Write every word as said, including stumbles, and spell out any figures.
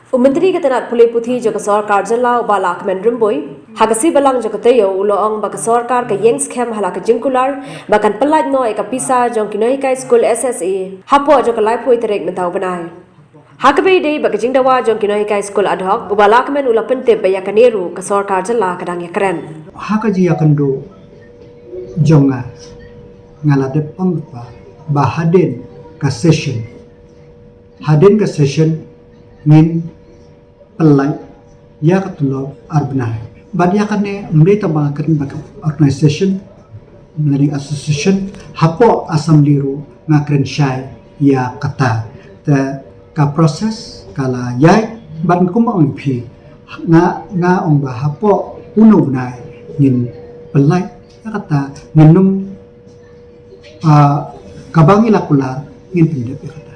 U Myntri ka tnat pule puthi jong ka sorkar jylla u Bah Lahkmen Rymbui, ha ka sngi Balang jong ka taïew u la ong ba ka sorkar ka ïeng skhem ha la ka jingkular ba kan pyllait noh ïa ka pisa jong ki nonghikai skul S S A hapoh jong ka laiphew tarik mynta u bnai. Ha kaba ïadei bad ka jingdawa jong ki nonghikai skul ad hoc, u Bah Lahkmen u la pyntip ba ïa kane ruh ka sorkar jylla ka dang ïakren. Ha ka jingïakynduh jong nga, nga la dep ong ba, ba hadien ka session, hadien ka session ngin pyllait ïa ka tulop ar bnai. Bad ïa kane ym dei tang ba nga kren bad ka organisation, learning association, hapoh assembly ruh nga kren shai ïa kata. Te ka process ka la ïaid, bad kumba ong ïa phi, nga, nga ong ba hapoh uno u bnai ngin pyllait ïa kata, ngin ym, ah, kaba ngi la kular ngin pyndep ïa kata.